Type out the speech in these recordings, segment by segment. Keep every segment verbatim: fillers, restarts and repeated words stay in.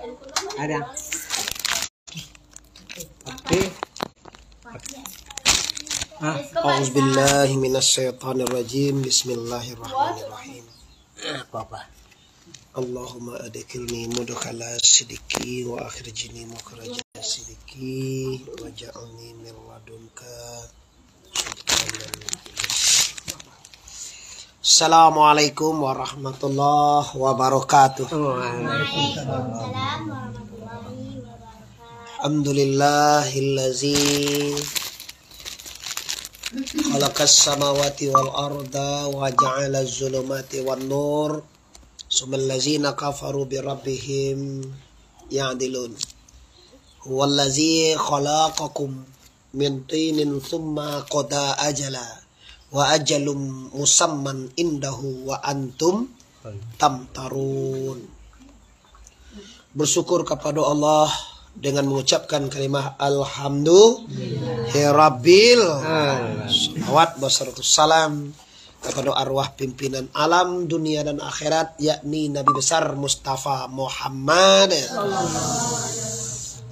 Ada. Oke. Ah, أعوذ بالله من الشيطان الرجيم. بسم الله الرحمن الرحيم. Apa-apa. اللهم أدخلني مدخل صدق وأخرجني مخرج صدق واجعلني من لدنك سلطانا نصيرا. السلام عليكم ورحمة الله وبركاته. الحمد لله الذي خلق السماوات والأرض وجعل الظلمات والنور ثم الذين كفروا بربهم يعدلون. هو الذي خلقكم من طين ثم قضى أجلا وأجل مسمى عنده وأنتم تمترون. Bersyukur kepada Allah dengan mengucapkan kalimah Alhamdulillahirabbil. Salawat beserta salam kepada arwah pimpinan alam dunia dan akhirat, yakni Nabi Besar Mustafa Muhammad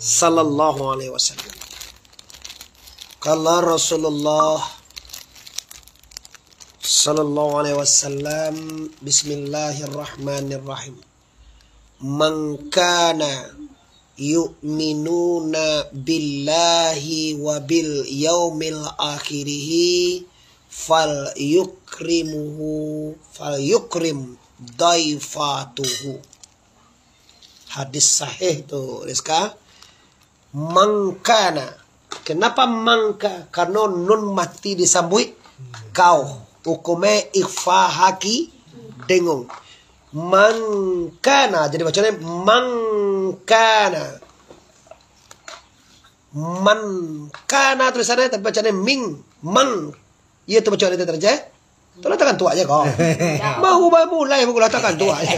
sallallahu alaihi wasallam. Qala Rasulullah sallallahu alaihi wasallam, Bismillahirrahmanirrahim. Man kana yu'minuna billahi wa bil yaumil akhirihi fal yukrimuhu, fal yukrim daifatuhu. Hadis sahih tu, Rizka. Mangkana. Kenapa mangka? Karena nun mati disambuik kau. Hukumnya ikhfa haki dengung. Mangkana. Jadi bacanya mangkana. Mangkana tulisannya, tapi bacanya ming. Mang. Iya tu bacanya itu terjadi. Tulah takan tuak je kau. Mau ba-, mulai manggulah takan tuak je.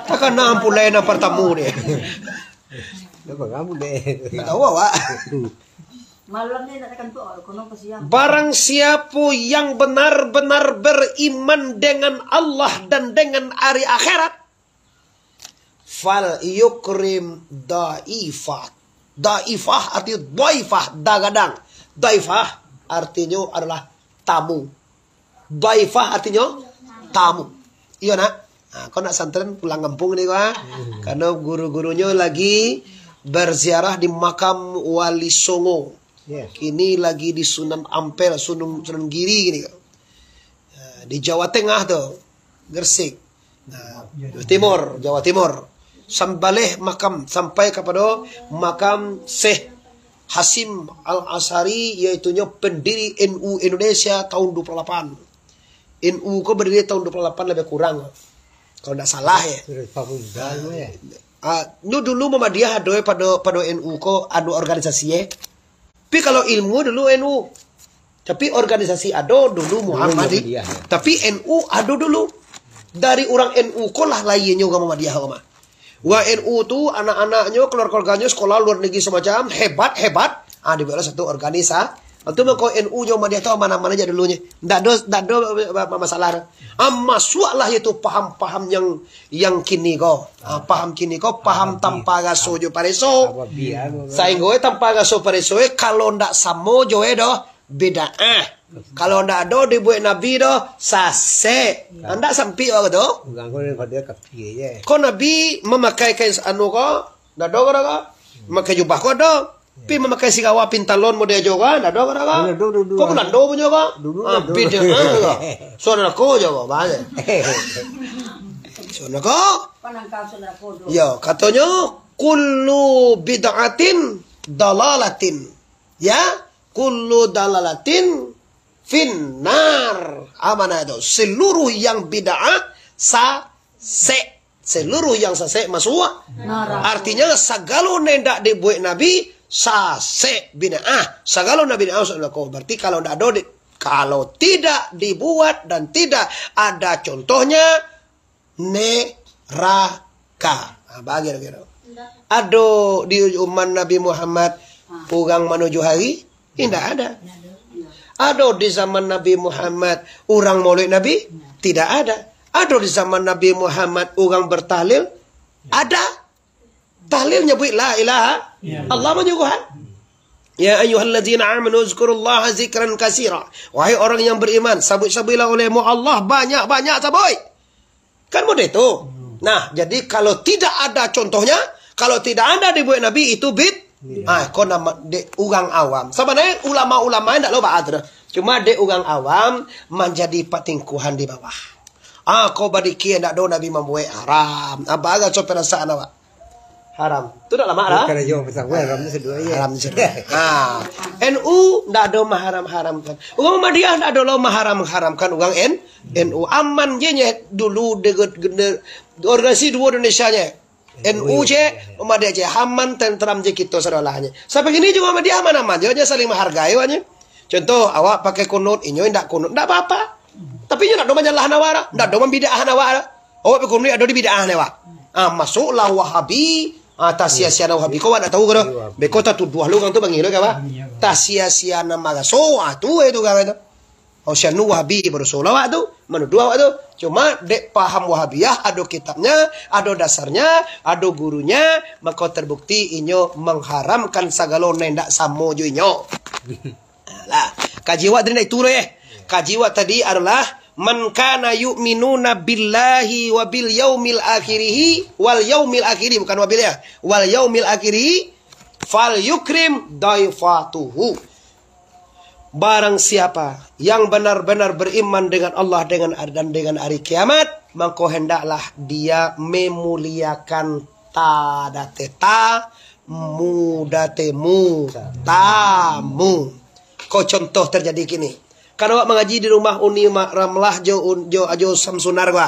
Takan nam pulai nan pertama ni. Kenapa kamu deh? Tak tahu awak. Malam ni nak takan tuak, konon kasihan. Barang siapa yang benar-benar beriman dengan Allah dan dengan hari akhirat, fal yukrim daifah. Daifah artinya daifah, dagadang. Daifah artinya adalah tamu. Daifah artinya tamu. Iyo nak? Ha, kau nak santren pulang kampung ni kau, ha? Karena guru-gurunyo lagi berziarah di makam Wali Songo. Yes. Kini lagi di Sunan Ampel, Sunan, Sunan Giri kini kau. Ha, di Jawa Tengah tu, Gresik. Nah, Jawa Timur, Jawa Timur. Sambaleh makam, sampai kepada makam Syekh Hasyim Al-Asy'ari, yaitunyo pendiri N U Indonesia tahun dua puluh lapan. N U ko berdiri tahun dua puluh lapan lebih kurang. Kalau ndak salah ya. Sudah empat puluh tahun ya. Ah, nyo dulu Muhammadiyah ado pado, pado N U ko ado organisasi ya. Tapi kalau ilmu dulu N U. Tapi organisasi ado dulu Muhammadiyah. Muhammadiyah, ya. Tapi N U ado dulu. Dari urang N U ko lah lahianyo urang Muhammadiyah ko mah. Urang N U tu anak-anaknyo, keluarga-keluarganyo sekolah luar negeri semacam, hebat, hebat. Ah, dibuatlah satu organisasi. Itu mako N U jo Muhammadiyah tu aman-aman aja dulunyo. Ndak ado, ndak ado, eh, masalah tu. Ah, masuaklah itu paham-paham yang, yang kini ko. Ah, paham kini ko, paham tanpa raso jo pareso. Sahinggo eh tanpa raso pareso eh, kalau ndak samo jo eh doh, bid'ah. Kalau ndak ado dibuek Nabi doh, sasek. Ndak sampik awak tu. Urang ko daripada kafir je. Ko Nabi mamakai kain anu ko, ndak ado ko, ado ko. Mamakai jubah ko ado. Pi mamakai sirawa pintalon model jo ko, ndak ado ko, ado ko. Ndak ado dulu. Ko Belando punyo ko. Dulu ah, ndak ado. Bid'ah ko. Sudah ko jo ko, bahaya. Sudah ko. Yo, katonyo kullu bid'atin dalalatin. Ya, kullu dalalatin finnar. Amanah itu. Seluruh yang bid'ah sasek. Seluruh yang sasek masuk neraka. Artinya, sagalo nan indak dibuek Nabi, sasek bid'ah. Sagalo Nabi bid'ah masuk neraka. Berarti kalau ndak ado di, kalau tidak dibuat dan tidak ada contohnya, neraka. Ha, bagi kira. Ado di zaman Nabi Muhammad urang manuju hari? Indak ada. Ado di zaman Nabi Muhammad urang maulid Nabi? Tidak ada. Ado di zaman Nabi Muhammad urang bertahlil? Ada. Tahlil nyabuik la ilaha, ya, Allah manyuruah. Ya ayyuhalladzina amanu zkurullaha zikran katsira. Wahai orang yang beriman, sabuik-sabuiklah olehmu Allah banyak-banyak sabuik. Kan model tu. Nah, jadi kalau tidak ada contohnya, kalau tidak ada dibuek Nabi, itu bid-, ah, ko nama dek urang awam. Sabananyo ulama-ulama ndak lo baat tu. Cuma dek urang awam manjadi patingkuhan di bawah. Ah, ko badikir ndak do Nabi mambuek, haram. Apa agak so perasaan awak? Haram. Tu dak lamak dah. Bukan aja pasal haram tu seduo aja. Haram seduo. Ha. N U ndak ado maharam-haramkan. Urang Muhammadiyah ndak ado lo maharam-haramkan urang N-, N U. Aman je nye dulu de-, de-, organisasi duo Indonesia nye. N U je, Muhammadiyah je. Aman, tentram je kito sadolahnyo. Sampai kini juo Muhammadiyah aman-aman je, je saling menghargai wak nye. Contoh, awak pakai kunut, inyo indak kunut, ndak apa-apa. Tapi inyo ndak do manyalahan awak dah, ndak do mambidaahan awak dah. Awak pakai kunut ado di bidaahan awak. Ah, masuklah Wahabi, ah, tasia-siaan Wahabi. Kau awak ndak tahu ko doh? Beko tatuduah lo urang tu bangih lo ka awak. Tasia-siaan maraso, ah, tu eh tu urang tu. Oh, sianu Wahabi baruso lah awak tu, manuduah awak tu. Cuma dek paham Wahabiyah, ado kitabnya, ado dasarnya, ado gurunya, mako terbukti inyo mengharamkan sagalo nan indak samo jo inyo. Alah, kaji awak tadi ndak itu doh, eh. Kaji awak tadi adalah, "Man kana yu'minuna billahi wa bil yaumil akhirihi, wal yaumil akhiri," bukan wabil ya. "Wal yaumil akhiri, fal yukrim daifatuhu." Barang siapa yang benar-benar beriman dengan Allah, dengan, dan dengan hari kiamat, mako hendaklah dia memuliakan ta-, date ta-, mu, date mu, tamu. Ko contoh terjadi kini. Kan awak mangaji di rumah Uni Ma-, Ramlah jo Un-, jo, jo Samsunar ko.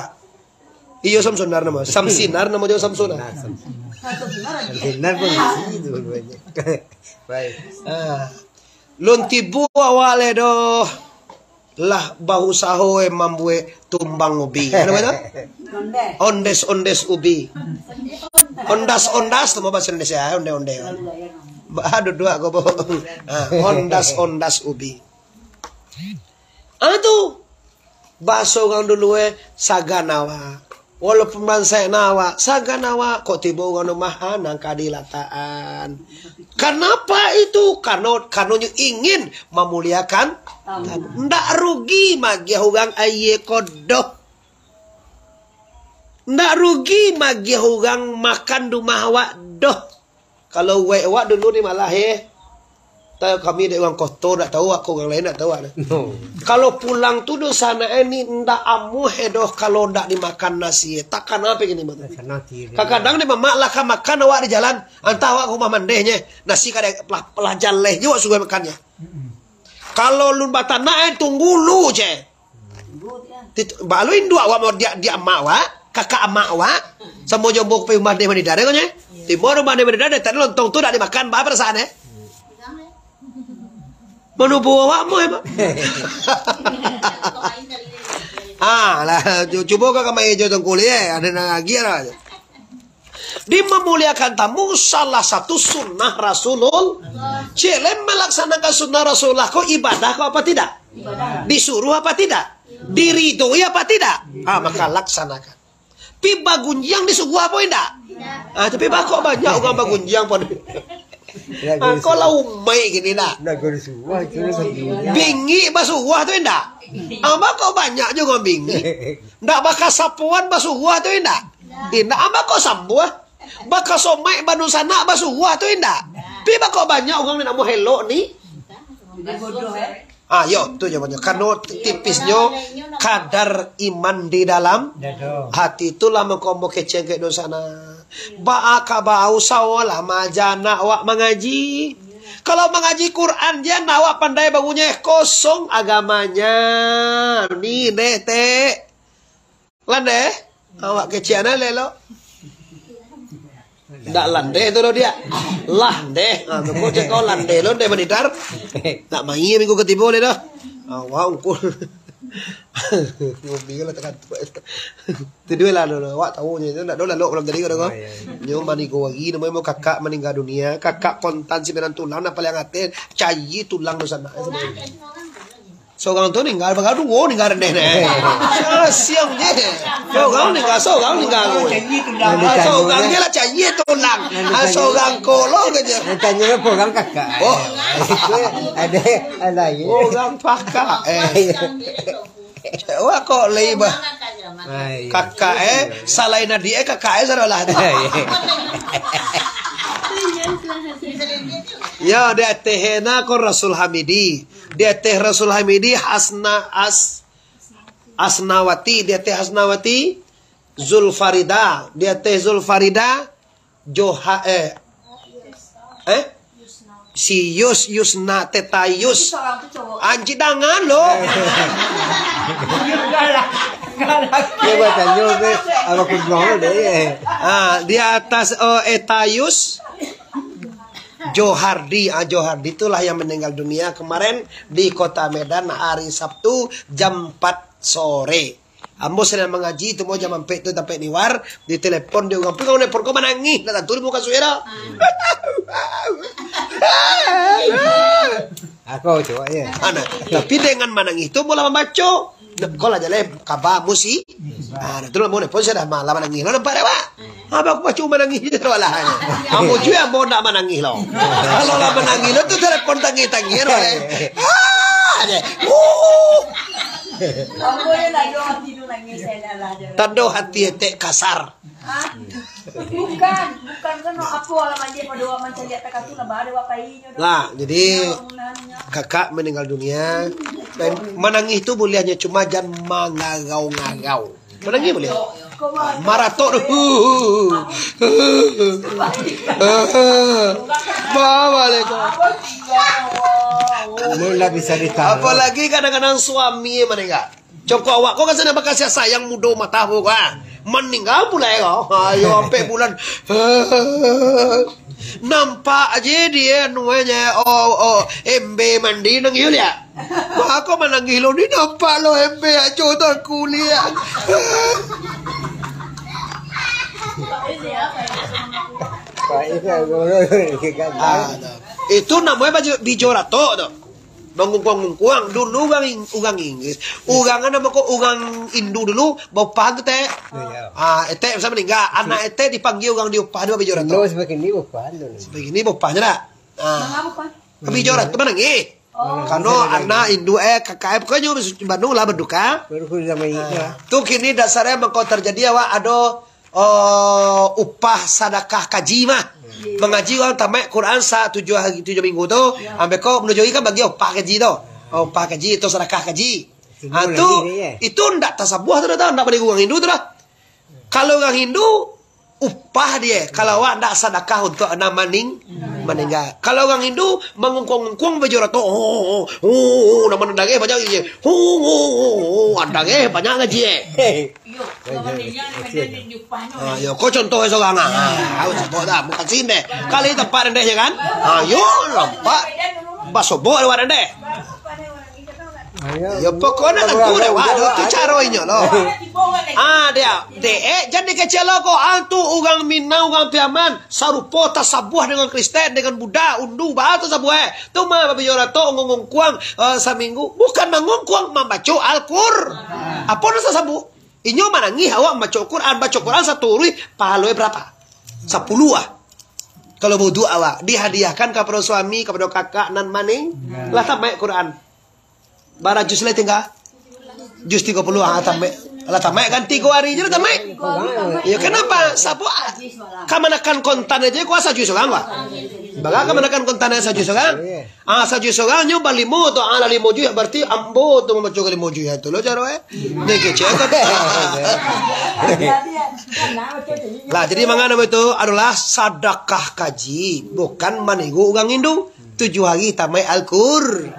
Iyo, Samsunar namo. Samsinar namo jo Samsunar. Samsinar pun isi tu banyak. Baik. Ah. Lun tibo awak lai doh. Lah bausaho eh mambuek tumbang ubi. Anu apo tu? Ondes-ondes ubi. Ondas-ondas tu bahaso Indonesia, onde-onde. Ba-, duduak ko, Bu. Ah, ondas-ondas ubi. Ah, tu. Bahaso urang dulu, eh, sagan awak. Walaupun bansaik nan awak, sagan awak, kok tibo urang rumah, ah, nan ka dilatakan. Kanapa itu? Karano, karanonyo ingin mamuliakan tamu. Ndak rugi magiah urang aia ko doh. Ndak rugi magiah urang makan di rumah awak doh. Kalau uwek awak dulu ni malah, eh. Tahu kami dek urang koto, ndak tahu awak, urang lain ndak tahu awak. No. Kalau pulang tu dunsanak, eh, ni ndak amuah, eh, doh kalau ndak dimakan nasi, eh. Takana apo kini, Bang? Takana apo kini? Kadang-kadang dek mamak lah ka makan awak di jalan, antah awak ka rumah mandehnyo, nasi kada lah, lah jaleh juo suruah makannyo. Mm-mm. Kalau lun batanak, eh, tunggu lu je. Tit-, baa lo induak awak, mau diak, diak amak awak, kakak amak awak, samo jo ambo ka rumah deh manidar, eh, konye. Tibo rumah deh manidar, tadi lontong tu dak dimakan, baa parasaan, eh? Manubo awak mo, eh, Mak? Ah, lah, cu-, cubo ka kamari jo tongkuli, eh, ado nan agiah lah. Di mamuliakan tamu salah satu sunnah Rasulullah. Cek lai malaksanakan sunnah Rasulullah ko ibadah ko apa tidak? Ibadah. Disuruh apa tidak? Diridoi apa tidak? Ah, maka laksanakan. Pi bagunjiang disuruh apa indak? Tidak. Ah, tapi baa kok banyak urang bagunjiang pado. Ah, kok lah umai kini nak? Nak disuruh, itu sendiri. Bingik basuruh tu indak? Ah, baa kok banyak juo urang bingik? Ndak bakasapoan basuruh tu indak? Indak, ah, baa kok sambuah? Bakasomaik badunsanak basuruh tu indak? Pi baa kok banyak urang ni nak muhelok ni? Jadi bodoh, eh? Ah, yo, tu jawabannyo. Karano tipisnyo kadar iman di dalam hati. Itulah mangko ambo kecek ka dunsanak. Baa ka bausaho lah maaja anak awak mangaji. Kalau mangaji Quran je anak awak pandai barunyo, kosong agamanya. Ni deh, Tek. Landeh, awak kecek anak elok. Ndak landeh tu doh diak. Landeh. Ha, tu kok cek kau landeh lo, landeh manidar. Nak main minggu katibo deh doh. Awak ungkul. Ngombe lah takantuak. Tidualah dulu. Awak tahu nyo, ndak ado lalok malam tadi kau dengar. Oh, iya, iya. Nyo manigo hari namo kakak maningga dunia. Kakak kontan si benang tulang nak paling ateh. Cai tulang tu sanak. Sorang tu ninggal, bakal duo ninggal rendeh ne. Siang je. Sorang ninggal, sorang ninggal. Ah, sorang je lah cayie tulang. Ah, sorang ko lo kerja. Nan tanyo lo urang kakak. Oh. Ado, ado lain. Urang pakak. Eh. Wah, kok lai bah. Kakak eh, salain adik eh, kakak eh sadolah. Yo, di ateh na ko Rasul Hamidi. Di ateh Rasul Hamidi, Hasna As Asnawati, di ateh Asnawati, Zulfarida, di ateh Zulfarida, Joha eh, eh? Si Yus, Yusna, Teta Yus. Anji dangan lo. Dia batanyo ke, apa kublong lo deh. Ah, di atas, oh, Eta Yus. Johardi, ah, Johardi itulah yang meninggal dunia kemarin di Kota Medan hari Sabtu jam empat sore. Ambo sedang mangaji tu, mau jam ampek tu tampek liwar, ditelepon dek urang, "Pi, kau nelepon ko manangih?" Lah tantu di muka suwe dah. Aku cuba ya. Ana, tapi dengan manangih tu, bolah mambaco. Kau lah jaleh kaba musi. Ah, tu lah mau nelepon sudah malam manangih. Lo nampak dah, Pak? Abang aku baco manangih je tu lah. Ambo juo ambo ndak manangih lo. Kalau lah manangih lo tu telepon tangih-tangih lo. Ah, je. Uh. Ambo je lah, yo hati tu nangih, saya dah lah, dah. Tando hati etek kasar. Ah, bukan, bukan kena apa lah mandi pada orang mancari atas kasur lah, bah, ada wak pai nyo dah. Lah, jadi kakak meninggal dunia. Dan manangih tu bolehnya, cuma jangan mangarau-ngarau. Manangih boleh. Maratok tu. Mama leko. Mun lah bisa ditahan. Apalagi kadang-kadang suami maninggal. Coko awak ko kan sadang bakasiah sayang mudo mata ko, ah. Maninggal pula ko. Ayo, ampek bulan. Nampak aje dia anu aje, oh, oh, embe mandi nang iyo liak. Mako manangih lo ni, nampak lo embe ajo tangkuliak. Ah, itu namonyo baju bijo ratok tu. Mangungkuang-ungkuang. Dulu urang Ing-, urang Inggris. Urang namo ko urang Indu dulu, baupah tu, Tek. Iyo. Ah, etek bisa maninggal. Anak etek dipanggia urang diupah dua bijo ratok. Indo sabagini baupah tu. Sabagini baupah nyo dak? Ah. Mangapa, Pak? Bijo ratok manangih. Oh. Kano anak indu, eh, kakak, eh, pokoknyo banu lah baduka. Baru zaman itu, ah. Tu kini dasarnyo mangko terjadi awak ado, oh, upah sadakah kaji mah. Iya. Mangaji urang tamaik Quran sa tujuah hari, tujuah minggu tu, iya, ambek ko manuju kan bagi upah kaji tu. Oh, upah kaji tu sadakah kaji. Itu ha, tu, lagi dia, ya? Itu ndak tasabuah tu dah, ndak bagi urang Hindu tu dah. Kalau urang Hindu, upah dia. Kalau awak ndak sadakah untuk nan maning-, maninggal. Kalau urang Hindu, mangungkuang-ungkuang baju ratok. Oh, oh, oh, oh, nama nan dareh banyak gaji. Oh, oh, oh, oh, dareh banyak gaji, eh. Iyo, kalau maninggal, maninggal di upahnyo. Ah, yo, ko contoh sorang ah. Ah, contoh dah, bukan sini. Kali tempat rendeh je kan? Ah, yo, nampak. Basobok lewat rendeh. Yo, pokoknyo tantu deh, wah, tu caro inyo lo. Ah, dia, dek, eh, jan dikecek lo ko, ah, tu urang Minang, urang Piaman, sarupo tasabuah dengan Kristen, dengan Buddha, Hindu, bah tasabuah, eh. Tu mah babijo ratok, ngungkuang, eh, saminggu. Bukan mangungkuang, mambaco Al-Qur-, apo nan tasabuah? Inyo manangih awak mambaco Quran, baco Quran saturuih, pahalo barapo? Sapuluah ah. Kalau wudu awak, dihadiahkan kapado suami, kapado kakak nan maning, lah tamaik Quran. Bara juz lai tingga? Juz tigo puluah, ah, tamaik. Lah tamaik kan tigo hari je lah tamaik. Ya, kenapa? Sapo, ah, kamanakan kontan aja kuasa juz urang, Pak. Bara kamanakan kontan aja juz urang? Ah, sajuz urang nyo balimo tu, ah, lah limo juz, berarti ambo tu mambaco ka limo juz, tu lo caro, eh. Dia kecek kan. Lah, jadi manga namo itu adalah sadakah kaji, bukan maniru urang Hindu. Tujuah hari tamaik Al-Qur-,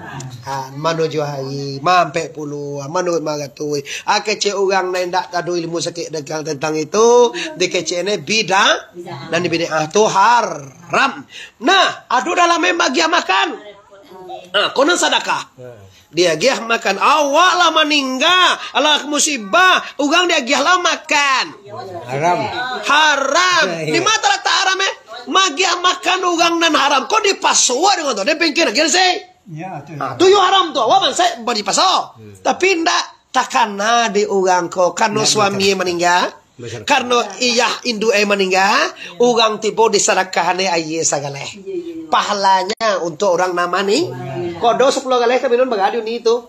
ha, mano tujuah hari, ma ampek puluah, mano ma ratuih. Ah, kecek urang nan indak ado ilmu sakik dagang tentang itu, dikecek ni bida-, nan bid'ah tu haram. Nah, ado dalam bagian makan. Ah, konon sadakah. Diagiah makan. Awak lah maningga, alah musibah, urang diagiah lah makan. Haram. Haram. Iya. Di ma talatak haram, eh? Magiah makan urang nan haram. Kok dipasuak dengan tu? Dia pingkir lagi sih. Ya, tu. Ha, tu yo haram tu. Awak bansaik bari paso. Tapi ndak takana di urang ko karano suami maningga, karano iyah induak maningga, urang tibo disadakahan aia sagaleh. Pahalanya untuk urang nan mani. Kodo sapuluah galeh ka minum bagadi ni tu.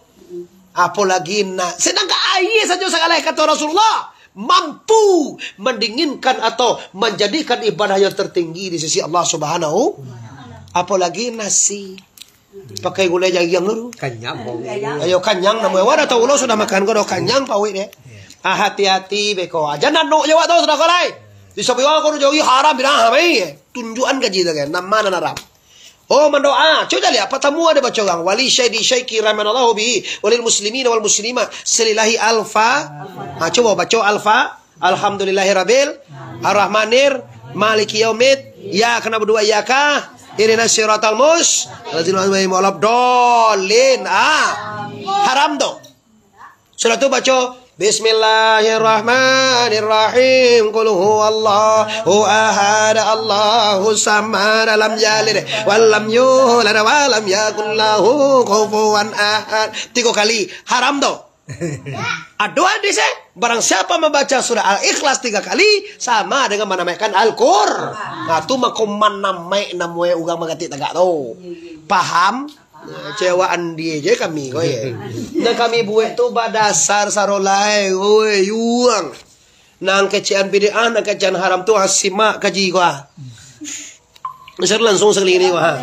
Apolagi nak, sedangkan aia sajo sagaleh, kato Rasulullah, mampu mandinginkan atau manjadikan ibadah yang tertinggi di sisi Allah Subhanahu. Apolagi nasi. Pakai gulai jagiang tu. Kanyang, bau. Ayo kanyang namo awak dah tahu lo sudah makan ko dah kanyang pawik deh. Ah, hati-hati beko. Aja nanuk je awak tu sudah ko lai. Di sapi awak ko jauhi haram bilang hamai. Tunjukan kaji tu kan. Nama nan haram. Oh, mandoa. Cuba lihat, apa tamu ada baca orang. Wali syaidi syaiki rahmanallahu bihi. Walil muslimina wal muslimat. Selillahi alfa. Ha, cuba baca alfa. Alhamdulillahirabbil. Arrahmanir. Maliki yaumid. Iyyaka na'budu wa iyyaka. Ihdinas siratal mus. Alladzina an'amta 'alaihim waladdallin. Ah. Haram tu. Sudah tu baca, "Bismillahirrahmanirrahim. Qul huwallahu ahad. Allahus samad. Lam yalid walam yulad walam yakul lahu kufuwan ahad." Tigo kali. Haram tu. Ado hadis eh, barang siapa mambaca surah Al-Ikhlas tiga kali, sama dengan manamaikan Al-Qur. Nah, tu mako manamaik namoe urang manggatik tagak tu. Paham? Nah, cewek andi je kami ko ye. Nah, kami buek tu badasar sarolai, oi, yuang. Nang kecekan bid'ah, nang kecekan haram tu, ah, simak kaji ko, ah. Share langsung sakali ni, wah.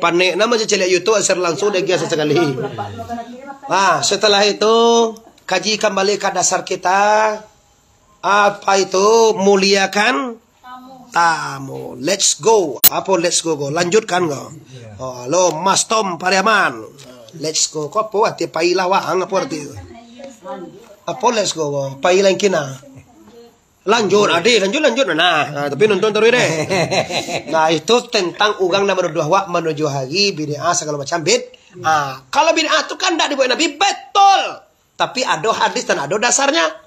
Panek nama je caliak YouTube, share langsung dek dia sakali. Ah, setelah itu, kaji kembali ka dasar kita. Apa itu? Muliakan tamu. Let's go. Apa let's go ko? Lanjutkan ko. Oh, lo Mas Tom Pariaman. Let's go. Ko apa arti pailah waang apa arti? Apa let's go ko? Pailah kina. Lanjut, ade, lanjut, lanjut. Nah, nah, tapi nonton terus deh. Nah, itu tentang urang nan manuduah awak manujuah hari bid'ah sagalo macam bid. Ah, kalau bid'ah tu kan ndak dibuek Nabi, betul. Tapi ado hadis dan ado dasarnya.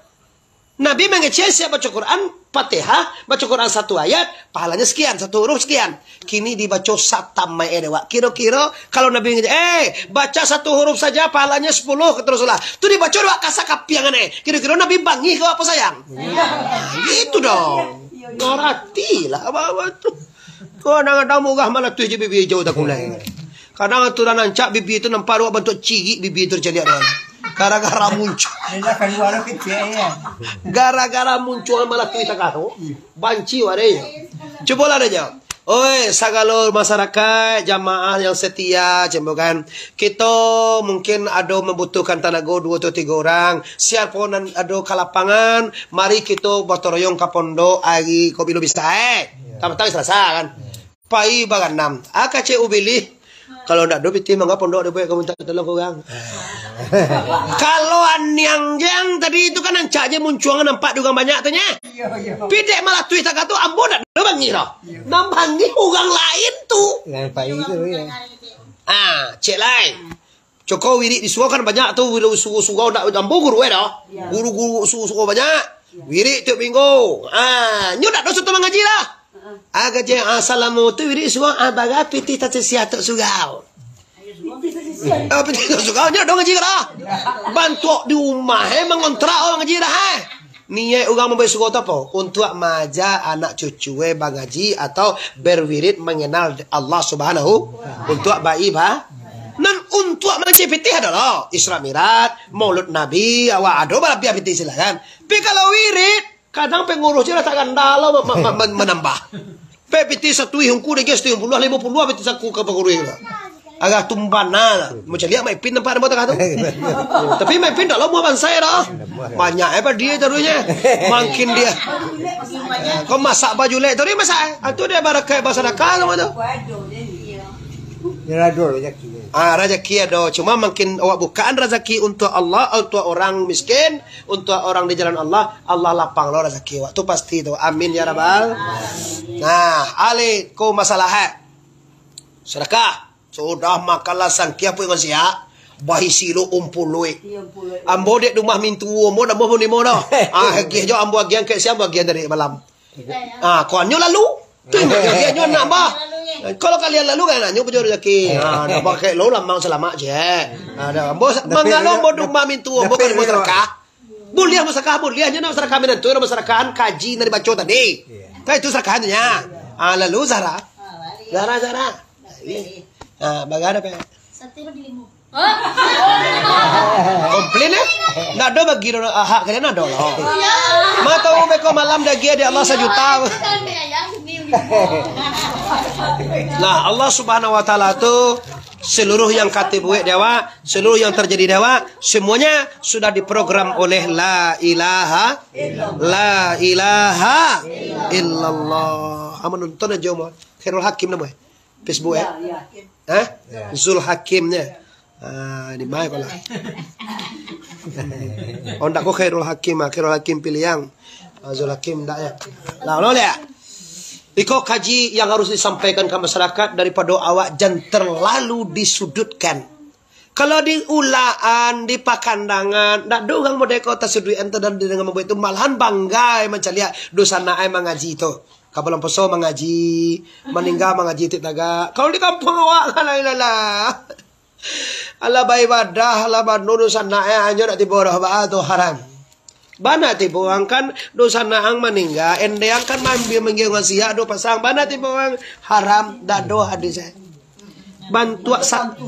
Nabi mangecek siap baca Quran, Fatihah, baca Quran satu ayat, pahalanya sekian, satu huruf sekian. Kini dibaco satamaik e dek awak. Kiro-kiro, kalau Nabi ngajak, "Eh, baca satu huruf saja, pahalanya sepuluh," kata Rasulullah. Tu dibaco dek awak kasa kapiangan e. Kiro-kiro Nabi bangih ko apo sayang? Nah, gitu dong. Ngarati lah, apa-apa tu. Kadang-kadang murah malah tu je bibia ijau takulai. Kadang aturan rancak bibia tu nampak dek awak bantuak cirik bibia tu caliak dek awak. Gara-gara muncuang. Dia dah keluar tu kecil, ya. Gara-gara muncuang malah tu takah tu. Banci awak deh. Cubolah deh, jawab. Oi, sagalo masyarakat, jamaah yang setia, cembo kan. Kito mungkin ado mambutuhkan tanago duo atau tigo urang. Siapo nan ado ka lapangan, mari kito batoroyong ka pondok ari ko bilo bisa, eh. Iyo. Patang Salasa kan. Iyo. Pai baganam. Ah, kacek ubilih. Kalau ndak ado pitih, mangga pondok dibuek ka minta tolong ka urang. Kalau aniang jang tadi tu kan rancak je muncuang nampak di urang banyak tu nyo. Iyo, iyo. Pidek malah tuih takah tu, ambo ndak ado bangih doh. Nan bangih urang lain tu. Nan pai tu, ya. Ah, cek lai. Coko wirik di surau kan banyak tu, wirik surau-surau ndak ambo guru eh doh. Iyo. Guru-guru surau-surau banyak. Iyo. Wirik tiok minggu. Ah, nyo ndak doh suatu mangaji lah. Heeh. Ah, kaji, ah, salamo tu wirik surau, ah, bara pitih tacisiah tok surau. Pitih tacisiah. Ah, pitih tok surau, nyo ndak doh ngaji lah. Bantuak di rumah, eh, mangontrak urang ngaji lah, eh. Niaik urang mambuek surau tu apo? Untuak maaja anak cucu, eh, bangaji atau berwirid mangenal Allah Subhanahu, untuak baiba-, nan untuak mangecek pitih ado lo, Isra Mi'raj, Maulud Nabi, awak ado balabiah pitih silakan. Tapi kalau wirid, kadang pengurus je lah tak ganda lo ma-, ma-, ma-, manambah. Pe pitih satuih ungku dek satuih puluah, limo puluah pitih saku ka pangurus lah. Agak tumbana lah. Macam lihat Mak Ipin nampak nama tengah tu. Tapi Mak Ipin dak lamo bansai dah. Banyak eh padi taruhnyo. Makin dia. Kau masak baju lek taruh masak eh. Ah, tu dia barakai basadakah sama tu. Dia lador rezeki. Ah, rezeki ado. Cuma makin awak bukaan rezeki untuk Allah, untuk orang miskin, untuk orang di jalan Allah, Allah lapang lo rezeki awak. Tu pasti tu. Amin ya rabbal. Nah, alik ko masalah eh. Sedekah. Sudah makanlah sangkiah puik ngan siak, baisi lo umpuluik. Iyo, umpuluik. Ambo dek rumah mintuo, ambo ndak mau nimo doh. Ah, agiah jo ambo agiahan kek siang, ambo agiahan dari malam. Ah, kuanyo lalu. Tu inyo agiahnyo anak bah. Kalau kalian lalu kan nanyo pujo rezeki. Ha, dah pakai lo lamang salamak je. Ha, dah. Ambo sa- Tapi mangalo dia- ambo duma mintu, ambo tapi kan dia- masyarakat. Buliah masyarakat, buliah je nak masyarakat minantu, masyarakat kaji nan dibaco tadi. Iya. Kan itu sarakan tu nya. Ha, lalu Zahra. Zahra, Zahra. Ha, bagana pe. Sate bagi limo. Komplain eh? Ndak ado bagi doh, ah, hak kalian ado lah. Ma tahu beko malam daging di Allah sajuta. Nah, Allah Subhanahu wa Taala tu seluruh yang kati buek di awak, seluruh yang terjadi di awak, semuanya sudah diprogram oleh la ilaha, la ilaha illallah. Amun nonton aja mah. Khairul Hakim nama eh? Facebook eh? Hah? Zul Hakim nya. Ah, di mana kau lah? Oh, ndak ko Khairul Hakim, ah, Khairul Hakim Piliang. Ah, Zul Hakim ndak ya. Lah, lo lihat. Iko kaji yang harus disampaikan ka masyarakat daripada awak jan terlalu disudutkan. Kalau di ulaan, di pakandangan, ndak ado urang model ko tasuduik ento dan dengan mambuek tu, malahan bangga ai mancaliak dunsanak ai mangaji tu. Ka bulan puaso mangaji, maningga mangaji tik tagak. Kalau di kampuang awak kan lain lah. Alah baibadah, alah banu dunsanak ai, anyo nak tibo doh, baa tu haram. Bana tibo ang kan dunsanak ang maningga, ende ang kan maambiak manggiang siak do pasang, bana tibo ang haram, ndak ado hadis eh. Bantuak sa-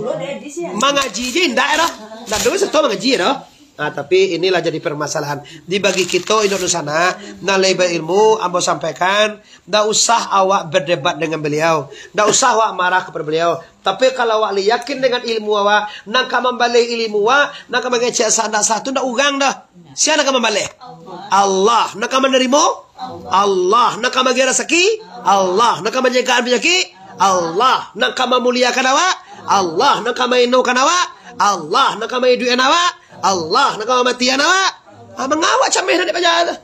mangaji je indak eh doh. Ndak ado sato mangaji eh doh. Ah, tapi inilah jadi permasalahan. Di bagi kito indak dunsanak, nan lai berilmu, ambo sampaikan, ndak usah awak berdebat dengan beliau. Ndak usah awak marah kepada beliau. Tapi kalau awak lah yakin dengan ilmu awak, nan ka mambaleh ilmu awak, nan ka mangecek sah ndak sah tu ndak urang doh. Sia nan ka mambaleh? Allah. Nan ka manarimo? Allah. Nan ka mambari rasaki? Allah. Nan ka manjagaan panyakik? Allah. Nan ka mamuliakan awak? Allah. Nan ka mainokan awak? Allah. Nan ka maiduikan awak? Allah. Nan ka mamatian awak? Ah, mangawak cameh nan dipaja tu.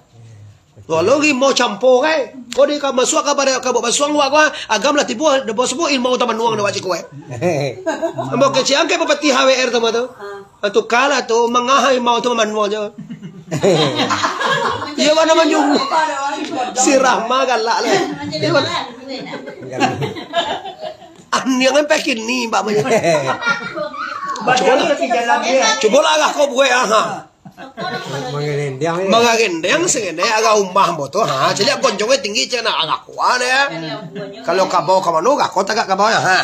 Walau rimau campo kai. Kau di ka masuak ka pada ka buek basuang wak ko, agam lah tibo, da bos bu ilmu utama nuang da wak ciko eh. Ambo kecil angke papatih H W R tu mah tu. Ah, tu kalah tu mangahai mau tu manuang je. Iya mana manyung. Si Rahma galak lah. Iya mana? Aniang kan pakai ni mbak banyak. Cuba lah, cuba lah agak kau buat aha. Mangarendang, ya. Mangarendang sangene agak umah ambo tu. Ha, caliak gonjongnya tinggi cak nak agak kuat ya. Kalau kabau ka mano, gako tagak kabau ya. Ha.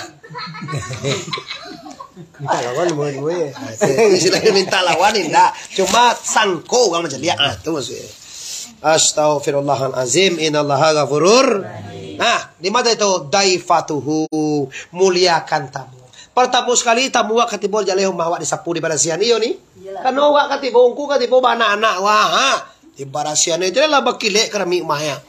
Minta lawan dua-dua ya. Istilah minta lawan indak. Cuma sangko urang mancaliak. Ah, tu maksudnya. Astaghfirullahalazim, innallaha ghafurur. Nah, di mata itu daifatuhu, muliakan tamu. Pertama sekali tamu awak katibo jaleh rumah awak disapu dibarasihan iyo ni. Iyalah. Karena awak katibo, ungku katibo baanak-anak wah, ha. Dibarasihan itu lah bakilek keramik rumahnya.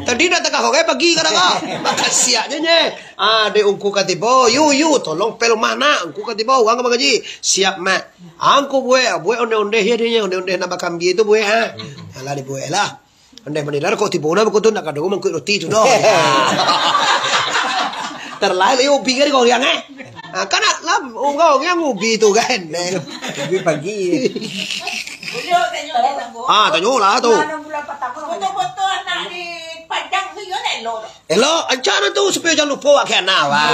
Tadi nak tengah orang pagi kadang ah. Makan siaknya nye. Ah, dek ungku katibo, yu yu tolong pel rumah nak. Ungku katibo orang ka mangaji. Siap mak. Angku buek, buek ondeh-ondeh ya dia, ondeh-ondeh nak bakambia tu buek ha. Alah dibuek lah. Ondeh manila kok tibo nak buku tu nak kado mangkuik roti tu doh. Terlalu ubi kan kau yang eh. Ah, kan lah orang yang ubi tu kan. Ubi pagi. Ah, tanyo lah tu. Foto-foto anak di Padang tu yo nak elok. Elok, ancana tu supaya jangan lupa awak ke anak awak.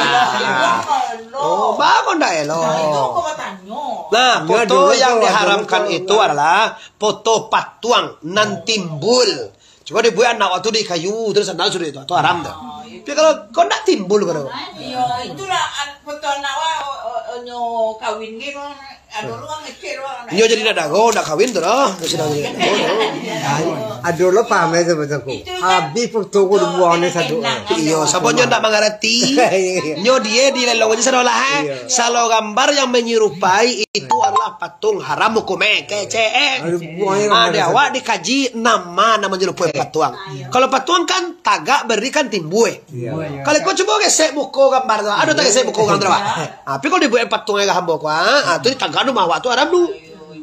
Oh, bagus ndak elok. Nah, foto yang diharamkan itu adalah foto patuang nan timbul. Cuba dibuat anak waktu di kayu, terus sandal sudah itu, itu haram tu. Tapi kalau kau ndak timbul kau. Iya, itulah foto anak awak, nyo kawin gitu. Nyo jadi nak dago, nak kawin tu lah. Nyo sudah jadi nak dago tu. Ado lo paham eh, sabananyo. Habis foto ko dibuang ni satu. Iyo, sabab nyo ndak mangarati. Nyo dia di lelong aja sadolah eh. Salo gambar yang menyerupai itu adalah patung haram hukum eh. Kecek eh. Ada awak dikaji nama, nama menyerupai patuang. Kalau patuang kan tagak berikan timbul eh. Kalau kau cuba gesek muko gambar tu, ado tak gesek muko gambar tu? Ah, tapi kalau dibuat patung ayah hamba ku, ah, ah, tu ditangkap tu mah awak tu haram tu.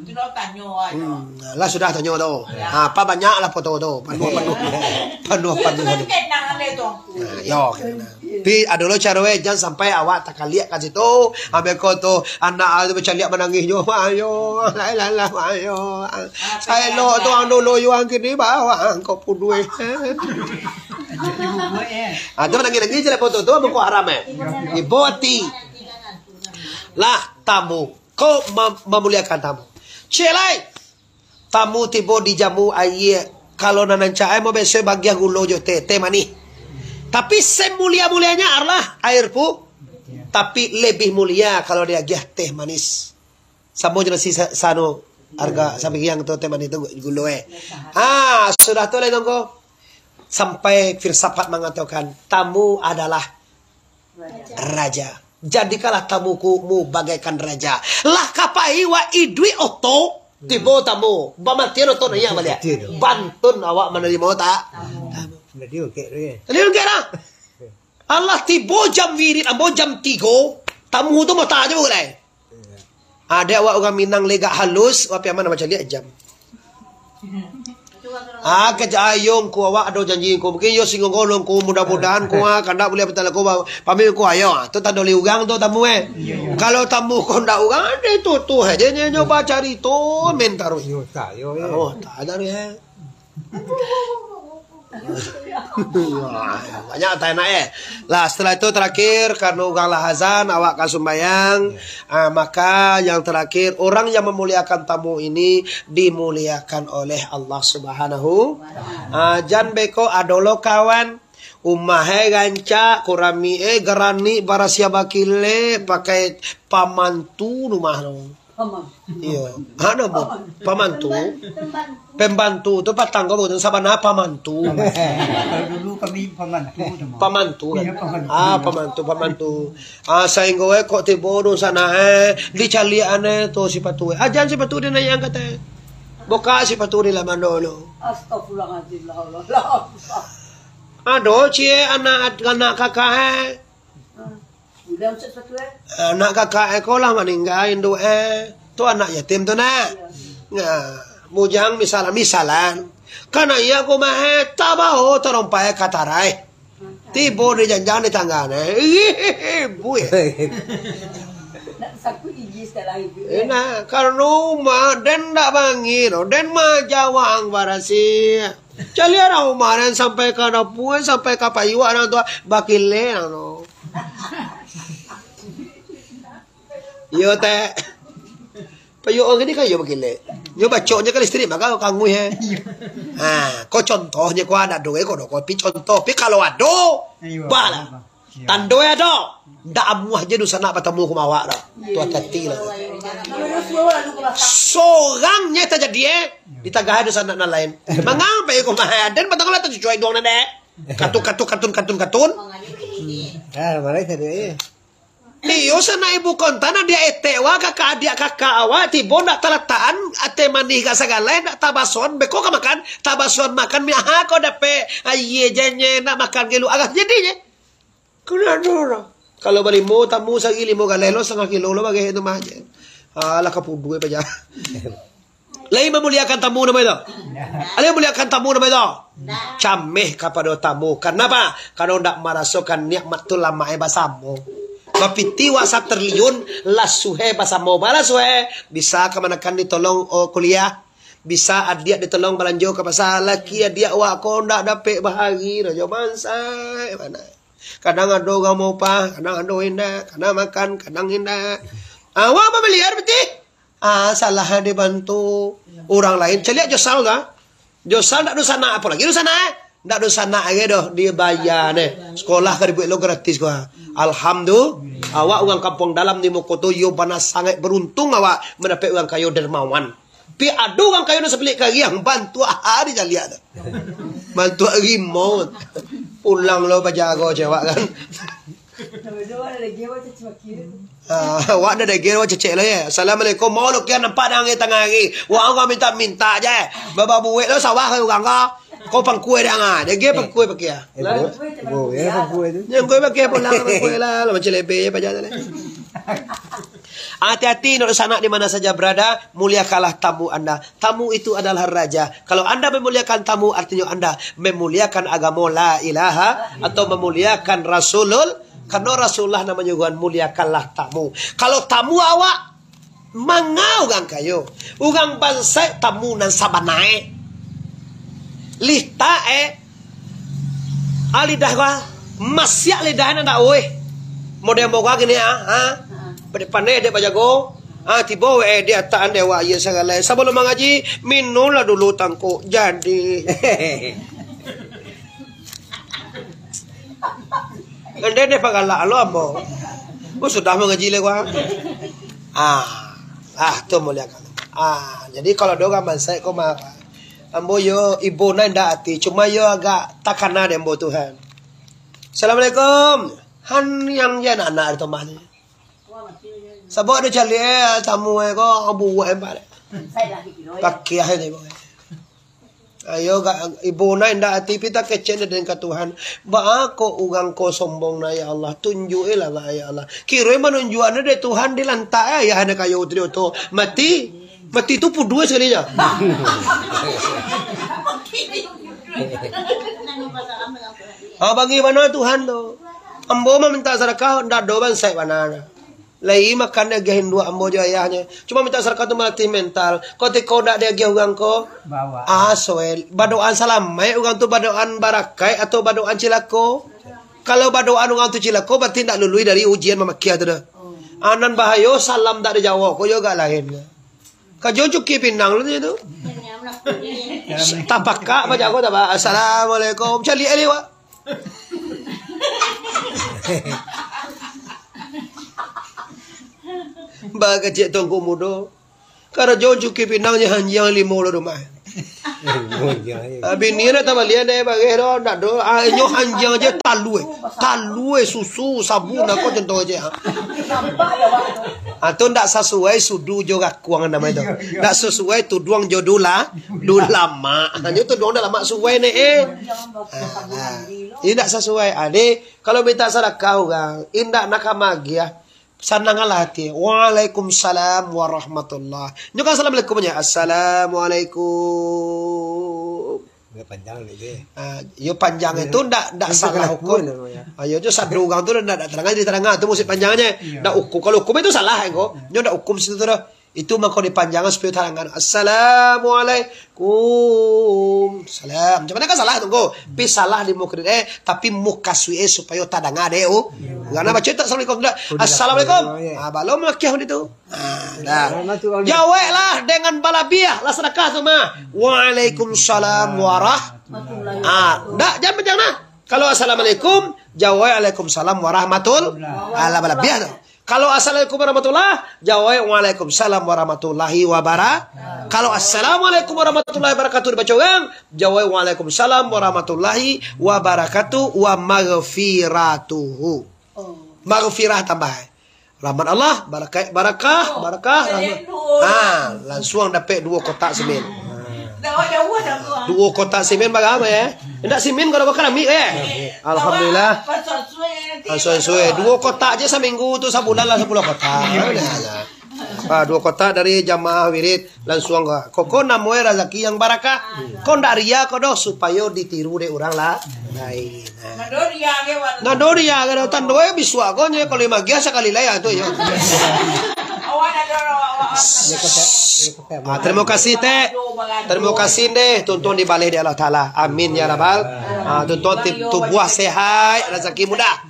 Itu dah tanyo aja. Hmm, lah sudah tanyo tu. Ah, apa banyak lah foto tu. Penuh, penuh. Penuh, penuh, penuh. Nah, yo, kenang. Tapi ado lo caro eh, jangan sampai awak takaliak ka situ. Ambil kau tu, anak tu bercaliak menangis nyo. Ayo, lah, lah, lah, ayo. Saya lo tu anu lo yuang kini bawa kau puduh eh. Ah, tu manangih-nangih je lah foto tu, bukan haram, eh. Ibo ati. Lah, tamu. Kau mem-, memuliakan tamu. Cek lai. Tamu tibo dijamu aia. Kalau nan rancak ai, mau biaso bagian gulo jo teh, teh manih. Tapi semulia-mulianya adalah air pu-, tapi lebih mulia kalau diagiah teh manis. Samo jo nasi sa-, sano, harga sabigiang tu teh manih tu gulo, eh. Ah, sudah tu lai tongko. Sampai filsafat mengatakan, tamu adalah raja. Jadikanlah tamumu bagaikan raja. Lah ka pai wak iduik oto, tibo tamu. Bamatian oto naiak baliak. Bantun awak manarimo ta-, tamu. Jadi ungkek tu, ya? Jadi ungkek lah. Alah tibo jam wirid ambo jam tigo, tamu tu mata aja bukan lai. Ado awak urang Minang legak halus, wapi aman macam liak jam. Ah, kecek ayo ngku awak ado janji ngku. Mungkin yo singgo ngku, mudah-mudahan ngku, ah, kandak buliah batalako, ba-, pamik ngku ayo. Ah, tu tando li urang tu tamu, eh. Kalau tamu ko ndak urang, ado tu, tu aja nyo, nyo bacarito, main taruih. Yo, tak, yo, yo. Oh, tak ada, eh. Banyak tak enak, eh. Lah, setelah itu terakhir, karena urang lah azan, awak ka sumbayang. Ah, maka yang terakhir, orang yang memuliakan tamu ini dimuliakan oleh Allah Subhanahu. Ah, jan beko ado lo kawan, umah eh rancak, kurami eh garani, barasiah bakilek, pakai pamantu rumah tu. Paman. Iyo. Ha, namo? Pamantu. Pembantu. Pembantu tu patang ko bukan sabana pamantu. Kalau dulu kami pamantu tu, Mang. Pamantu, kan? Iyo, pamantu. Ah, pamantu, pamantu. Ah, sahinggo eh kok tibo dunsanak eh, dicaliak aneh tu sipatu eh. Ajan sipatu di naiak angkat eh. Buka sipatu di laman dulu. Astagfirullahaladzim, la haula wala quwwata. Ado ciek anak, anak kakak eh. Ah, udah usah satu, eh. Anak kakak eh ko lah maningga induak eh. Tu anak yatim tu, nak. Iyo. Nah, bujang misalan, misalan. Kana iya ko mah eh, tabao tarompai ka tarai. Tibo di janjang di tangga ne. Buih. Nak saku gigi sekali lagi, eh. Eh, nah, karano umah den ndak bangih doh, den majawang barasiah. Caliak dah umah den sampai ka dapua, sampai ka payuak nan tu, bakilek nan tu. Iyo, Tek. Payuak urang kini kan iyo bakilek. Nyo bacoknyo ka listrik, maka kanguih, eh. Ha, ko contohnyo ko ado doh, eh, ko doh, ko pi contoh. Pi kalau ado, iyo, bah lah. Iyo. Tando eh ado. Ndak amuah je dunsanak batamu ka awak dah. Tu hati-hati lah. Sorangnyo tajadi, eh. Ditagah dunsanak nan lain. Mangapa iko mah, eh? Den batang lah tacucuak iduang nan dek. Katun, katun, katun, katun, katun. Ah, marah tadi, eh. Iyo, sanak ibu kontan, adiak etek awak, kakak adiak kakak awak, tibo ndak talatakan, ateh manih ka sagalai, ndak tabasoan, beko ka makan, tabasoan makan, mi aha ko dapek, aie je nye, nak makan gelu, agak jadi je. Kena dulu. Kalau balimo tamu sagi limo galeh lo, satangah kilo lo, bagai itu mah je. Alah, kapudua paja. Lai mamuliakan tamu namo itu? Lai mamuliakan tamu namo itu? Cameh kapado tamu. Kanapa? Karano ndak marasokan nikmat tu lamak eh basamo. Bapiti wak satriliun, lasuah eh basamo. Balasuah eh, bisa kamanakan ditolong, oh, kuliah. Bisa adiak ditolong balanjo ka pasa. Laki adiak wak ko ndak dapek bahari doh jo bansaik bana. Kadang ado urang maupah, kadang ado indak, kadang makan, kadang indak. Awak mamiliar beti? Ah, salah dibantu urang lain. Caliak Josal tu, ah. Josal ndak dunsanak, apo lai dunsanak, eh? Ndak dunsanak lagi doh, dibayar neh. Sekolah ka dibuek lo gratis ko, ah. Alhamdulillah. Awak urang Kampuang Dalam di Mokoto, iyo bana sangaik baruntung awak mandapek urang kayo dermawan. Pi ado urang kayo nan sabilik kariang, bantuak ha dicaliak tu. Bantuak rimau. Pulang lo pajago cewak kan. Ah, awak dah daging awak cecek lo ye. Assalamualaikum. Mau lo kian nampak dah angin tangah hari. Wak urang minta-minta je. Bababuek lo sawah urang ka. Ko pangkue dah ah. Daging pangkue pakai ah. Eh, bro. Bro, ya pangkue tu. Yang kue pakai pulang pangkue lah. Lo macam lebih je pajago tu. Hati-hati, nak sanak di mana saja berada, muliakanlah tamu anda. Tamu itu adalah raja. Kalau anda memuliakan tamu, artinya anda memuliakan agamo la ilaha atau memuliakan Rasulul-, karena Rasulullah nan manyuruhan, muliakanlah tamu. Kalau tamu awak, manga urang kayo, urang bansaik tamu nan sabana e. Lihta e. Ah, lidah ko, ah. Masiak lidah nan dak, oi. Model ambo ko gini, ah, ha? Pandai-pandai dek bajago. Ah, tibo, eh, di ataan dek awak, iya, sagalo. Sabalum mangaji, minumlah dulu tangkok. Jadi. Ende deh pagalak lo ambo. Oh, sudah mangaji le ko, ah. Ah, ah, tu muliakan. Ah, jadi kalau ado urang bansaik ko, maaf. Ambo yo ibo nan indak ati, cuma yo agak takana dek ambo tu, han. Assalamualaikum. Han, yang je anak-anak di rumah ni. Sabab ado caliak, eh, tamu, eh, ko, buah, eh, balik. Pakiah ni, boy. Ayo, gak, ibo nan indak ati, pita kecek den ka Tuhan. Baa kok urang ko sombong na, ya Allah? Tunjukilah, baa, ya Allah. Kiro manunjuaknyo dek Tuhan dilantak, eh, ayah anak kayo tu, tu. Mati. Mati tu puduh sekali je. Ah, bangih bana Tuhan tu. Ambo maminta sadakah, ndak ado bansaik bana. Lai makan diagiah induak ambo jo ayahnyo. Cuma minta sadakah tu malatih mental. Kutiko ndak diagiah urang ko, Bawa. Ah, soel. Badoaan salamaik urang tu, badoaan barakaik atau badoaan cilako? Kalau badoaan urang tu cilako, bararti ndak luluih dari ujian mamakiah tu doh. Ah, nan bahayo, salam ndak dijawab, ko yo agak lain. Kajo cuki pinang lu tu. Tapakak bajago, tapa. Assalamualaikum. Caliak liwat. Bagajik tongko mudo. Karajo cuki pinang je hanjiang limo lo rumah. Ah, bini nak tabalian deh, bageh doh, ndak doh. Ah, inyo hanjiang je talue. Talue, susu, sabun, ako contoh je. Ah. Ah, tu ndak sasuai sudu jo gakuang namo itu. Ndak sasuai tuduang jo dula-, dulamak. Hanyo tuduang dulamak suai ne, eh. Ah, ah. Ini ndak sasuai. Ah, ni, kalau minta sadakah urang, indak nak ka magiah. Sananglah ati. Waalaikumsalam warahmatullah. Nyo kan assalamualaikum je. Assalamualaikum. Agak panjang ni je. Ah, yo panjang itu ndak, ndak salah hukum. Ah, yo tu satu urang tu ndak, ndak terangah, jadi terangah tu musik panjangnya. Iya. Ndak hukum. Kalau hukum itu salah, ko. Nyo ndak hukum situ tu dah. Itu mako dipanjangkan supaya terangah. Assalamualaikum. Salam. Macam mana kan salah tu, ko? Pi salah di mukrid, eh, tapi mukasui, eh, supaya tadanga deh, oh. Iya. Karena baca tak assalamualaikum, ndak. Assalamualaikum. Ah, balum makiah di tu. Ah, dah. Jaweklah dengan balabiah lah sadakah tu mah. Waalaikumsalam warah-, ah, dak, jangan, jangan nah. Kalau assalamualaikum, jawek waalaikumsalam warahmatul-, alah, balabiah tu. Kalau assalamualaikum warahmatullah, jawek waalaikumsalam warahmatullahi wabara-, kalau assalamualaikum warahmatullahi wabarakatuh dibaco urang, jawek waalaikumsalam warahmatullahi wabarakatuh wa maghfiratuhu. Maghfirah tambah. Rahmat Allah, barakah, barakah, barakah, rahmat. Ha, lansuang dapek duo kotak simin. Duo kotak simin bara, eh? Indak simin, kalau bukan amik, eh? Alhamdulillah. Ah, suai-suai. Duo kotak je saminggu tu, sabulan lah sapuluah kotak. Ah, duo kotak dari jamaah wirid. Lansuang ka, koko namo e razaki yang barakah. Ko ndak ria ko doh, supayo ditiru dek urang lah lain. Nah. Nado ria ge, Wan. Nado ria ge, tando e bisuak ko nyo, kalau magiah sakali lai, ah, tu yo. Awak nado, awak, awak. Ah, terima kasih, Tek. Terima kasih, deh. Tuntung dibaleh dek Allah Taala. Amin, ya Rabbal. Ah, tuntung ti-, tubuah sehat, razaki mudah.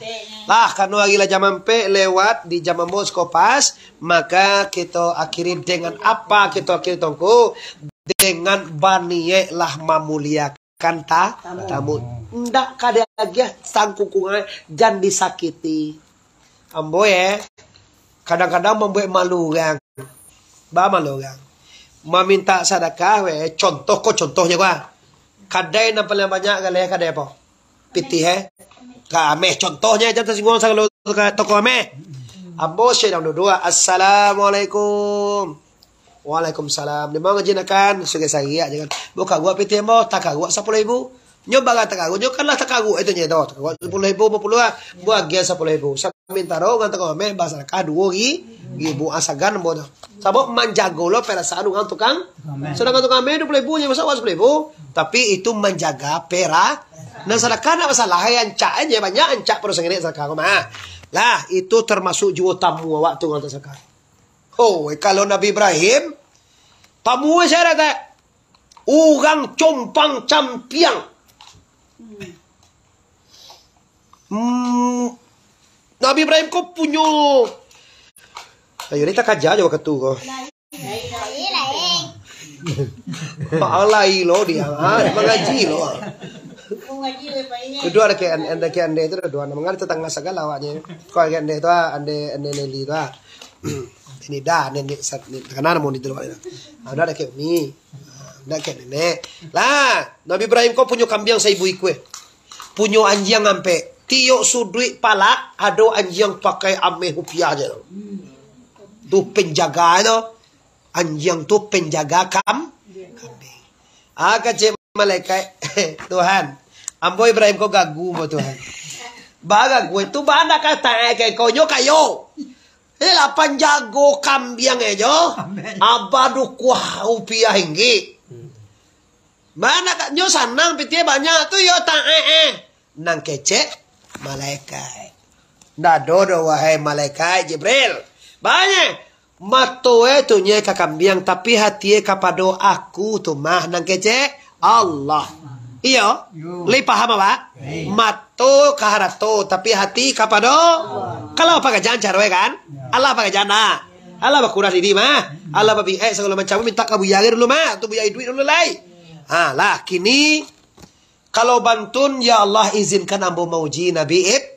Lah, kano hari lah jam ampek lewat, di jam ambo siko pas. Maka kito akhiri dengan apa kito akhiri, Tuangku? Dengan baniaik lah mamuliakan ta-, tamu. Ndak ka diagiah sangkukungan, jan disakiti. Ambo, eh, kadang-kadang mambuek malu urang. Ba malu urang. Maminta sadakah, weh, contoh ko contohnyo, ko. Kadai nan paling banyak galeh kadai apo? Pitih, eh. Ka ameh, contohnyo, jan tasingguang sagalo ka toko ameh. Ambo sadang duduak. Assalamualaikum. Waalaikumsalam. Di ma ngaji nak kan? Sugai sariak je kan. Ambo karuak pitih ambo, takaruak sapuluah ribu. Nyo bara takaruak, nyo kan lah takaruak itu nyo tu. Takaruak sapuluah ribu, limo puluah lah. Ambo agiah sapuluah ribu. Samantaro urang toko ameh basadakah duo ri-, ribu, ah, sagan ambo tu. Sabab manjago lo perasaan urang tukang. Tukang ameh. Sadangkan tukang ameh duo puluah ribu nyo, masa awak sapuluah ribu. Tapi itu manjaga pera-, nan sadakah ndak masalah, eh, rancak aja, banyak rancak pado sangirek sadakah ko mah. Lah, itu termasuk juo tamu awak tu, urang sadakah. Oh, kalau Nabi Ibrahim, tamu saya datang. Urang compang campiang. Hmm, Nabi Ibrahim ko punyo. Ayo, ni takaja jo wakatu ko. Lain, lain. Mak lai lo dia. Ha, mangaji lo. Mangaji lo, Pak, ini. Duo ado ke an-, ado ke ande tu, duo ando mangaji tangah sagalo awaknyo. Ko ke ande tu, ah, ande, ande Nelly tu, ah. Ini dah, nenek sat-, ni, takana namo ni tu, Pak. Ah, dah ado ke umi. Ah, dah ke nenek. Lah, Nabi Ibrahim ko punyo kambiang saibu ikua. Punyo anjiang ampek. Tiok suduik palak, ado anjiang pakai ameh rupiah je tu. Tu penjaga tu. Anjiang tu penjaga kam-, kambiang. Ah, kecek malaikat, "Tuhan, ambo Ibrahim ko gagu mo, Tuhan." Bagagu itu bana kata, eh, kayak konyo kayo. Eh, lah panjago kambiang ajo. Amin. Abah dukuah rupiah inggik. Mana ka-, nyo sanang pitih banyak tu yo tak, eh, eh. Nan kecek malaikat. Ndak ado doh, wahai malaikat Jibril. Banyak. Mato e tu nyo ka kambiang, tapi hati e kapado aku tu mah nan kecek Allah. Iyo. Yo. Lai paham, Pak? Lai. Mato ka harato, tapi hati kapado. Kalau pakajan caro e kan? Ya. Allah pakajan lah. Allah bakurah diri mah. Hmm. Allah babi-, eh, sagalo macam minta ka buya dulu mah. Tu buya iduik dulu lai. Ha, lah, kini kalau bantun, "Ya Allah, izinkan ambo mauji Nabi Ib-,"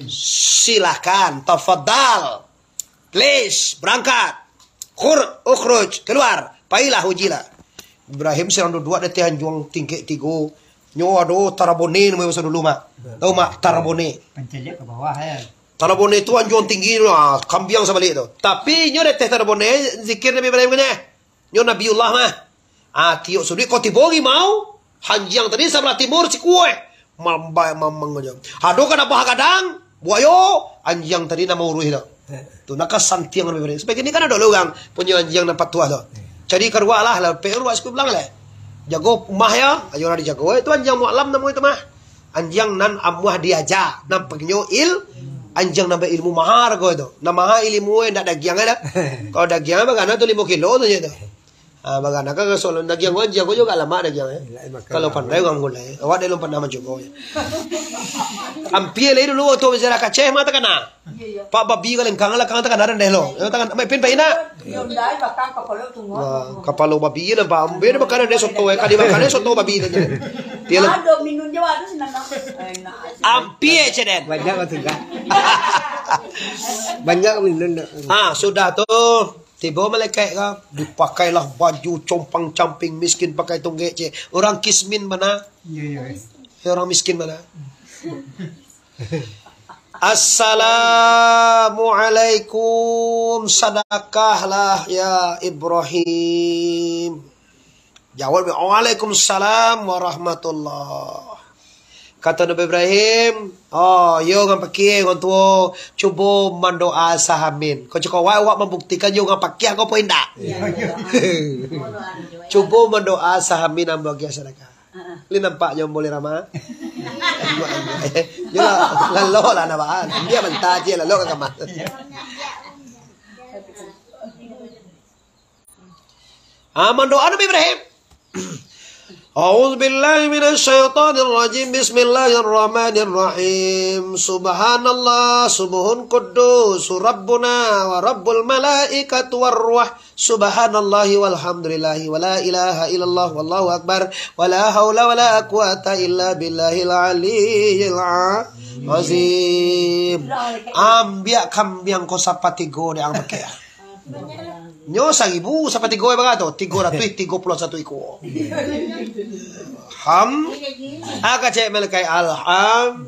silahkan, tafadhal. Please, berangkat. Khur-, ukhruj, keluar. Pailah, ujilah. Ibrahim sadang duduak di ateh anjuang tingkek tigo. Nyo ado tarabone namonyo masa dulu, Mak. Tahu, Mak, tarabone? Pancaliak ka bawah, ya. Tarabone tu anjuang tinggi tu, ah, kambiang sabalik tu. Tapi nyo di ateh tarabone, zikir Nabi Ibrahim ko nyo. Nyo Nabiullah mah. Ah, tiok suduik ko tibo rimau, anjiang tadi sabalah timur sikua. Mambai mamang aja. Ado ka dabah gadang, buayo, anjiang tadi nan mauruih tu. Tu nak ka santiang Nabi Ibrahim. Sabagini kan ado lo urang punyo anjiang nan patuah tu. Jadi kaduo lah, lah, pe ruas ku bilang lah. Jago umah ya, ayo lah dijago. Eh, tu anjiang mualam namo itu mah. Anjiang nan amuah diaja, nan panggilnyo il-, anjiang nan bailmu maha hargo tu. Nan maha ilmu, eh, ndak dagiang dah. Kalau dagiang bagana tu limo kilo tu je tu. Ah, bagana kan soal dagiang ko, anjiang ko juo lamak dagiang, eh. Lai makan. Kalau pandai urang mulai, awak dah lom pernah mancubo, eh. Ampia lai dulu waktu bicara Aceh mah takana. Pak babi ka lengkang, lakang takana randeh lo. Yo, tangan, mai pin, pai nak. Hyundai bakal kapalo tunggu. Wah, kapalo babi nampak. Ambil dia bakal randeh soto, eh. Kali bakal randeh soto babi tu je. Dia lah. Aduh, minum je, aduh, senang. Enak. Ampia, ceden. Banyak lah tinggal. Banyak minum dah. Ah, sudah tu. Tibo malaikat ka, dipakailah baju compang-camping, miskin pakai tunggek, cek. Urang kismin bana? Iyo, iyo, iyo. Eh, urang miskin bana? "Assalamualaikum, sadakahlah ya Ibrahim." Jawab, "Waalaikumsalam warahmatullah." Kato Nabi Ibrahim, "Oh, yo, urang pakia, urang tuo, cubo mandoa sahamin." Kok cako awak, awak mambuktikan yo urang pakia ko apo indak? Iyo, iyo. Cubo mandoa sahamin ambo agiah sadakah. Lai nampak jo ambo lai ramah? Yo lah, lalok lah nak baa. Bia mantah je, lalok ka kamar. Ah, mandoa Nabi Ibrahim. A'udzubillahi minasyaitonirrajim. Bismillahirrahmanirrahim. Subhanallah, subuhun quddus, Rabbuna wa Rabbul malaikatu warruh. Subhanallahi walhamdulillahi wa la ilaha illallah wallahu akbar. Wa la haula wa la quwata illa billahil aliyyil azim. Ambiak kambiang ko sapatigo dek ang pakai. Nyo saribu sapatigo bara tu? Tigo ratuih tigo puluah satu ikua. Ham. Aka cek malaikat, alham.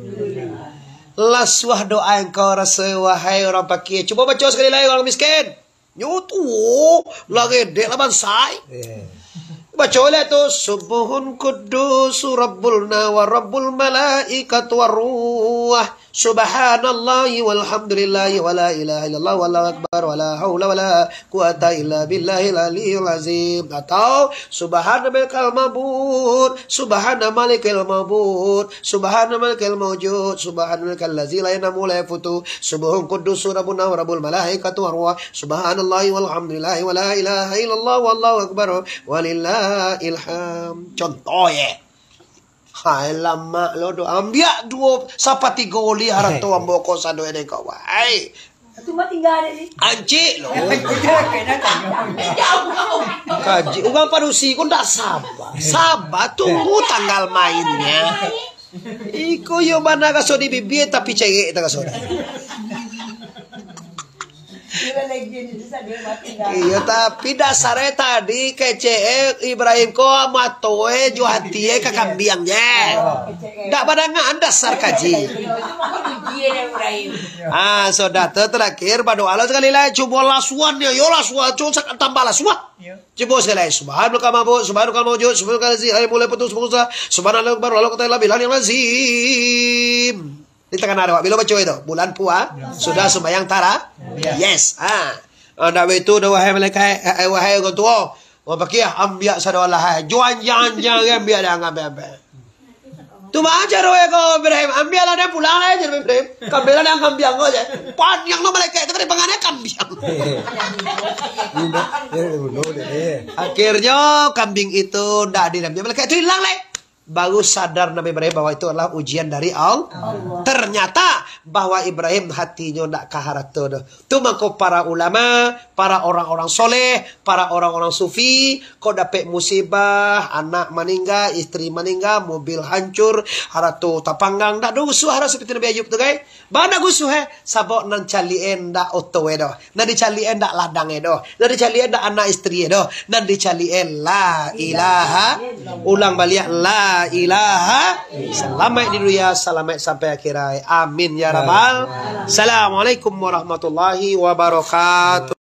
Lah suah doa engkau raso, wahai urang pakia. Cubo baco sakali lai, urang miskin. Nyo tu, lah gedek lah bansai. Baco lah tu, "Subuhun quddus Rabbuna wa Rabbul malaikatu warruh. Subhanallahi walhamdulillahi wa la ilaha illallah wallahu akbar wa la haula wa la quwata illa billahil aliyyil azim." Atau, "Subhana malikal mabud, subhana malikal mabud, subhana malikal maujud, subhana malikal lazi la yanamu la yafutu, subuhun quddus Rabbuna wa Rabbul malaikatu warruh, subhanallahi walhamdulillahi wa la ilaha illallah wallahu akbar, walillahil hamd." Contoh, ye. Hai, lamak lo do. Ambiak duo sapatigo oli harato ambo ko sado ene ko. Wai. Cuma tinggal ada ni. Ancik lo. Kaji, urang padusi ko ndak sabar. Sabar, tunggu tanggal mainnya. Iko yo bana kaso di bibia, tapi cewek tak kaso. Iyo, tapi dasarnyo tadi kecek e Ibrahim ko mato e jo hati e ka kambiang je. Ndak badangaan dasar kaji. Ah, sudah tu terakhir badoa lo sakali lai. Cubo lasuan yo, yo lasuan, cubo tambah lasuan. Cubo sakali lai. Subhanaka ma'bud, subhanaka ma'bud, subhanaka lazi, hai mulai putus putus. Subhanallah akbar, Allah kata la ilaha illallah azim. Di tangah awak, bilo baco itu, bulan puasa, sudah sumbayang tara. Yes. Ha. Ndak baitu doh, wahai malaikat, eh, wahai urang tuo. Wah, pakiah, ambiak sado lah, hai. Juan, jan, jan, ambiak dah, ambiak, ambiak. Tu mah caro e ko Ibrahim, ambiak lah dah pulang lah, jar Ibrahim. Kambiang lah dah, kambiang ko je. Paniang lo malaikat tu, kan pangannya kambiang. Akhirnyo, kambing itu ndak diambiak malaikat tu, hilang lah. Baru sadar Nabi Ibrahim bahwa itu adalah ujian dari Al-, Allah. Ternyata bahwa Ibrahim hatinyo ndak ka harato doh. Tu mangko para ulama, para orang-orang soleh, para orang-orang sufi, kok dapek musibah, anak maningga, isteri maningga, mobil hancur, harato tapanggang, ndak doh gusuah harato seperti Nabi Ayub tu, kai? Bana gusuah, eh? Sabab nan caliak e ndak oto e doh. Nan dicaliak e ndak ladang e doh. Nan dicaliak e ndak anak isteri e doh. Nan dicaliak e la ilaha. Ulang baliak, la ilaha. Salamaik di dunia, salamaik sampai akhirat. Amin ya rabbal. Assalamualaikum warahmatullahi wabarakatuh.